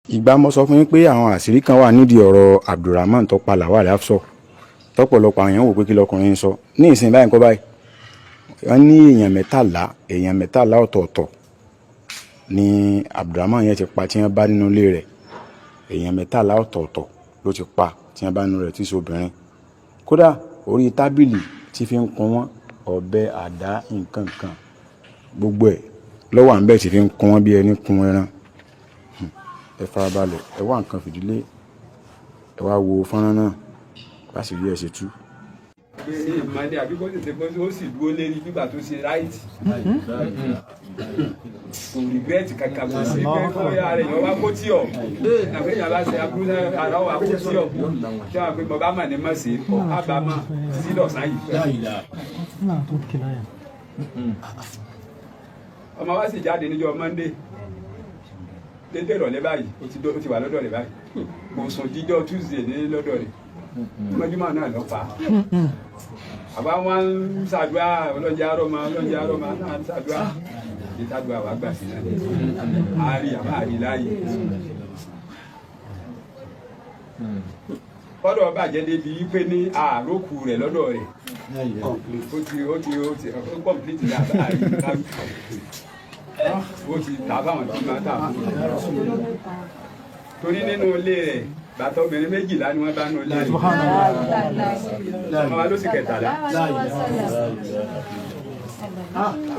Ìgbà mo sọ fún yín pé àwọn àṣírí kan wà nídìí ọ̀rọ̀ Abdulrahman tó pa Lawal Hafsat, tọ́pọ̀lọpọ̀ àwọn èèyàn wò pé kí lọkùnrin ń sọ ní ìsìn báyìí kọ́ báyìí. Wọ́n ní èèyàn 13, èèyàn 13 ọ̀tọ̀ọ̀tọ̀ ni Abdulrahman yẹn ti pa tí wọ́n bá nínú ilé rẹ̀. Èèyàn 13 ọ̀tọ̀ọ̀tọ̀ ló ti pa tí wọ́n bá nínú rẹ̀, tí í ṣe obìnrin. Kódà orí tábìlì tí fi ń kun wọ́n, ọ̀bẹ, àdá, nǹkan kan, gbogbo ẹ̀ ló wà níbẹ̀ tí fi ń kun wọ́n bí ẹni kun ẹran. Ẹ farabalẹ̀, ẹ wá nǹkan fìdílé, ẹ wá wo fọ́nrán náà láti rí ẹ ṣe tú. Ìmọ̀lẹ́ àbí kó tètè bọ́, ó sì dúró lérí nígbà tó ṣe right, kò regret kankan, kò sí pé kó yá rẹ̀ yọ wá kó tí ọ̀ àgbẹ̀yìn bá ṣe aburú náà, ara wà kó tí ọ̀ tí wọ́n pe mo bá mà ní mọ̀ sí ọ̀ ábàámọ̀ títí dọ̀sán yìí. Ọmọ wa sì jáde níjọ́ Monday dédé ìrọ̀lẹ́ báyìí, ó ti wà lọ́dọ̀ rẹ̀ báyìí. Kò sùn jíjọ́ Tuesday ní lọ́dọ̀ rẹ̀, mọ́júmọ́ náà lọ pa. Àbá wọn ń ṣàdúrà, ọlọ́jà àrọ́mọ, ọlọ́jà àrọ́mọ náà ń ṣàdúrà, ìtàdúrà wà gbà sí náà, àárí àbá àrí láàyè. Kọ́dọ̀ bàjẹ́ débi wípé ní àrókù rẹ̀ lọ́dọ̀ rẹ̀, ó ti ó complete ní àbá àrí, ó ti tà fáwọn tí máa tà fún un. Torí nínú ilé rẹ̀, bàtà obìnrin 12 ni wọ́n bá nínú ilé rẹ̀. Ọmọ wa ló sì 13.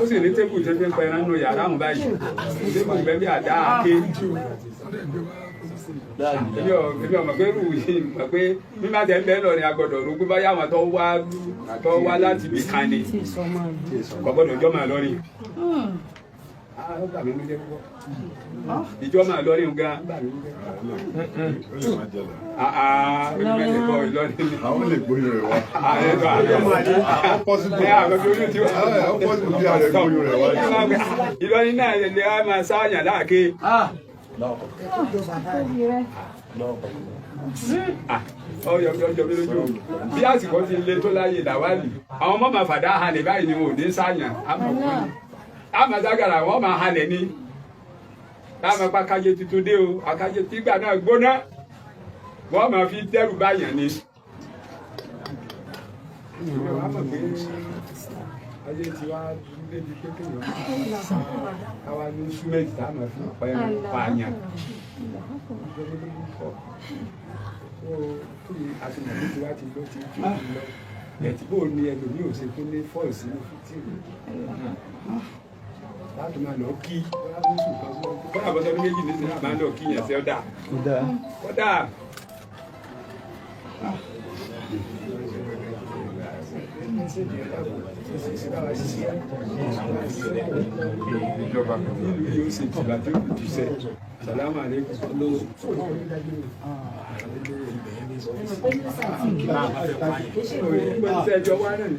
Ó sì ní table tó fi ń pẹran nínú yàrá àwọn báyìí, table bẹ́ẹ̀ bí àdá, àké. Èmi ò mọ̀ pé rú yìí mọ̀ pé mímá tẹ̀ ń bẹ́ẹ̀ lọ ni a gbọ́dọ̀ rògbò báyà àwọn tó wá láti ibì kan ni kò gbọ́dọ̀ jọ́ máa lọ́rin. Ó bà mí nínú jẹ́ púpọ̀, ìjọ máa lọ́rin gan bà mí nínú jẹ́. Olùmẹ̀lẹ̀ kọ́ Ìlọrin ni. Àwọn lè gbóyún rẹ̀ wá. Ààrẹ tó ààrẹ ẹ àwọn tó ní tiwa. Ó possible bí ààrẹ gbóyún rẹ̀ wá. Ìlọrin náà lè á máa sáàyàn láàké. Ọyọ ọjọ́ mi lójú bí àsìkò ti le tó láyé Làwálì, àwọn ọmọ máa fàdá halẹ̀ báyìí ni wọn ò ní sáàyàn, àmọ́ ságàrà wọn máa halẹ̀ ni táwọn apá kájé tuntun dé o, àkájé tígbà náà gbóná, wọ́n máa fi dẹ́rù báyàn ni. Ìwé wa mọ̀ pé ayé ti wá débi pé kéèyàn káwá ní súmẹ́ǹtì tá a máa fi pa ẹran pààyàn. Àti mọ̀ pé tiwa ti lọ, ti ti lọ ẹ̀tí bò ní ẹlòmíì ò ṣe tó ní fọ́ọ̀lù sínú fítìrì láti máa lọ kí kọ́nà bọ́sọ̀ ọdún 2 ní sinmi máa lọ kí yẹn sí ọ̀dà kọ́dà. Ìjọba nílùú yóò ṣe tìgbà tí ó fi jùṣẹ́. Salamu alaikum. Ìjọ wa náà ni.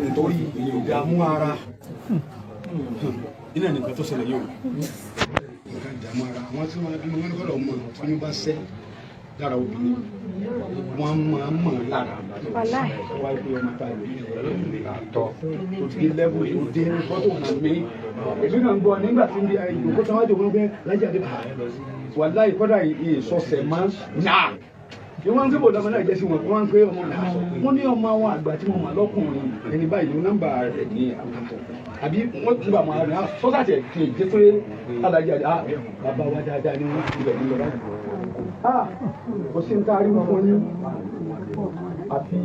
Nítorí ìdààmú ara iná nìkan tó ṣẹlẹ̀ yóò nǹkan ìdààmú ara àwọn tí wọ́n bí wọ́n gbọ́dọ̀ mọ̀ tí wọ́n bá ṣẹ́ lára obìnrin, wọ́n máa mọ̀ lára wá pé ọmọ ta ìlú àtọ̀ tó dé lẹ́bù tó dé fọ́tò hàn mí. Èmi náà ń gbọ́ nígbà tí ìjòkó tí wọ́n jòkó pé lájà dé wàláì kọ́dà ìsọsẹ̀ máa ń nà kí wọ́n ń gbé bòdàmọ́ náà jẹ́ sí wọn, wọ́n ń pé ọmọ náà, wọ́n ní ọmọ àwọn àgbà tí wọ́n mọ̀ lọ́kùnrin ẹni báyìí ní nọ́mbà rẹ̀ ní àwùjọ àbí wọ́n tún bá wọn rẹ̀ sọ́sàtì ẹ̀ kì í jẹ́ pé alájà bàbá wa dáadáa ni wọ́n ibẹ̀ ní lọ́la. Kò sí ní ká rí fún yín àfi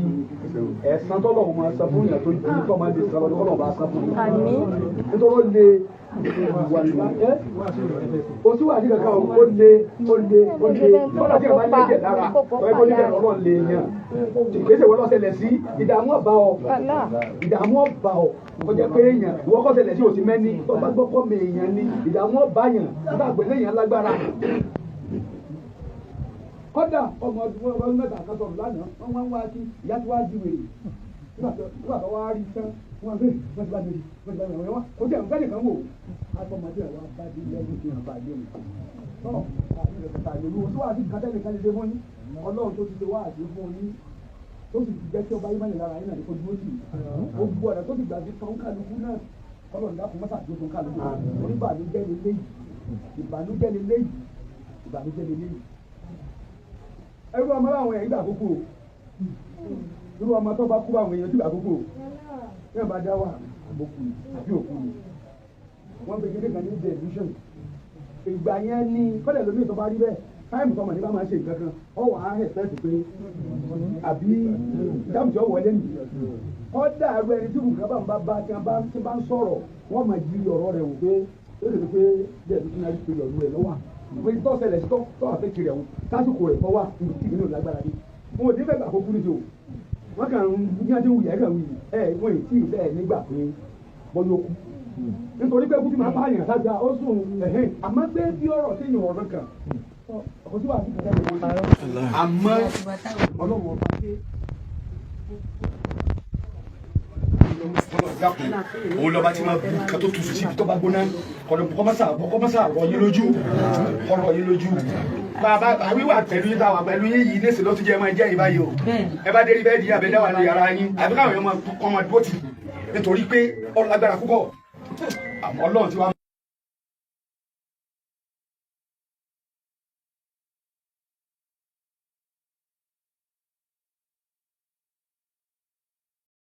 ẹ̀san tọ́lọ̀ máa san fún yàn tó ju tó máa lè san lọ́dún kọ́lọ̀ bá san fún yín. Nítorí ó lè wà ẹ́ o tí wà ní kankan o, ó lè ó lè ó lè kọ́lá tí a bá lẹ́jẹ̀ lára tọ́ ẹ kó níbẹ̀ lọ́rọ̀ lè yàn kìí ṣe wọ́n lọ́sẹ̀lẹ̀ sí ìdààmú ọba ọ, ìdààmú ọba ọ, ó jẹ́ pé èèyàn ìwọ kọ́ ṣẹlẹ̀ sí òsì mẹ́ni tó bá gbọ́ kọ́ mi èèyàn ni ìdààmú ọba yàn nígbà pẹ̀lú èèyàn lágbára. Kódà ọmọ ọdún 3 kan sọ̀rọ̀ lánàá, wọ́n wá ń wá sí ìyá tí wàá di wèrè nígbà tó wá rí tán, wọ́n bẹ wọ́n ti bá mi wọ́n ti bá mi wọ́n kò tí ẹ̀ ń fẹ́ nìkan wò akọ́mọdé ẹ̀ wá bá dé lẹ́gùn tí wọ́n bá dé mi. Tọ́ àti ìrẹ̀kọ̀tà ìlú tó wà sí nǹkan tẹ́lẹ̀ kan lè ṣe fún yín, Ọlọ́run tó ti ṣe wá àti fún yín. Tó sì ti jẹ́ kí ọba yìí lára yín náà ní kó dúró sí i. Gbogbo ọ̀nà tó sì gbà fi tán kálukú náà, kọ́lọ̀ ń dákun mọ́sà tó tán kálukú. Oníbànújẹ́ ni léyìí, ìbànújẹ́ ni léyìí, ìbànújẹ́ ni léyìí. Ẹrú ọmọ láwọn èèyàn ìgbà àkókò o. Irú ọmọ tó bá kú àwọn èèyàn ìgbà àkókò o. Yóò bá dá wà àbókù ni àbí òkú ni. Wọ́n gbé kékeré kan ní delusion. Ìgbà yẹn ni kọ́lẹ̀ lómi tó bá rí bẹ́ẹ̀, time tọmọ ní bá máa ṣe nǹkan kan, ọ wà á expect pé àbí dáàbò tí ó wọlé nìyí. Kọ́dà ẹrú ẹni tí nǹkan bá ń bá bá tí wọ́n bá tí bá ń sọ̀rọ̀, wọ́n máa yí ọ̀rọ̀ rẹ̀ wò pé ó lè rí pé delusionary period rẹ̀ lọ́wọ́ pé tó ṣẹlẹ̀ sí tó àfẹ́kì rẹ̀ wò tásìkò rẹ̀ kọ́ wà níbi tí ìlú lágbára dé. Wọn ò ní fẹ́ gbà kó kúrú sí o. Wọ́n kàn ń bí wọ́n ti ń wuyẹ̀ kàn wuyì ẹ̀ wọ́n ì tí ì bẹ́ẹ̀ nígbà pé bọ́yọ̀ kú. Nítorí pé kú ti máa pààyàn sájà ó sùn ẹ̀hìn, àmọ́ pé bí ọ̀rọ̀ tí èèyàn ọ̀rọ̀ kan kò sí wàá sí kankan lè wọ́n. Àmọ́ Ọlọ́run ọba dé. Òun lọba tí máa bu nǹkan tó tutù síbi tó bá gbóná, kọ́mọ́sà rọ yín lójú, kọ́rọ̀ yín lójú. Bàbá àwíwà pẹ̀lú yín, táwa pẹ̀lú yín yìí nísìnyí ló tún jẹ́ máa jẹ́ yín báyìí o. Ẹ bá dé rí bẹ́ẹ̀ di abẹ́dá wà ní yàrá yín, àbí káwọn èèyàn máa kọ́ máa dúró tì, nítorí pé ó lágbára púpọ̀. Àmọ́ Ọlọ́run ti wá.